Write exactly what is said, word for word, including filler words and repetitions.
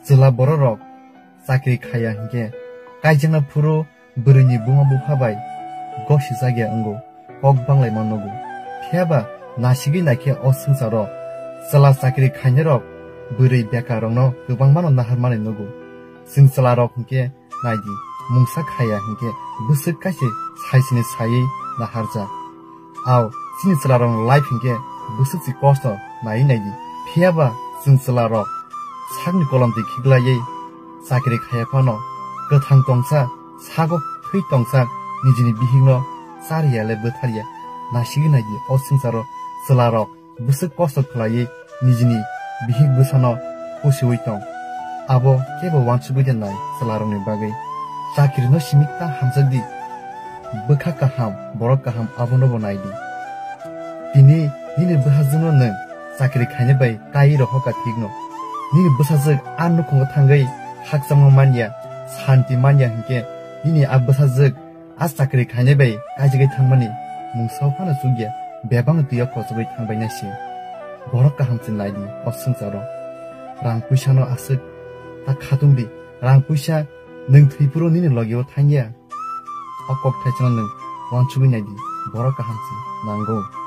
Chwla bororok chakri khaiya hinkhe kaijakna phuru bwrwini buma bupha bai gosijak ya wngo, kok banglaima nugo. Phiyaba nasigwi naikhe o swngcharo chwla chakri khainairok bwrwi bekarrokno kwbangmano naharmani nugo. Chwng chwlarok hinkhe naidi, mungsa khaiya hinkhe bwswk kaisa saisini saiwi naharjak. Ao, chini chwlarokni life hinkhe bwswk se kosto naiwi naidi. Phiyaba chwng chwlarok sakni kolomtwi khiklaiwi chakri khaiya phano kwthang tongsa, sago thwi tongsa nijini bihikno chariya le bwtharya. Nasigwi naidi, o swngcharo chwlarok bwswk kosto khlaiwi nijini bihik bwsano pusiwi tong. Abo kebo uansugwi de nai chwlarokni bagwi. Chakrino simi ta hamjakdi. Bwkha kaham, borok kaham abono bo naidi. Tini nini bwsajwkno nwng chakri khaina bai kaiwi rohorkha thikno. Nini bwsajwk a nukhungo thangwi khakchangma manya, santi manya hinkhe nini a bwsajwk a chakri khainai bai kaijagwi thangmani mungsa phano chukya, bebakno twiyo kochogwi thangbainai se. Borok kaham se naidi o swngcharo. Rang puisano aswk ta khatungdi. Rang puisa nwng thwiphuru nini logio thangya. O kok thaisano nwng uansugwi naidi, borok kaham se nango.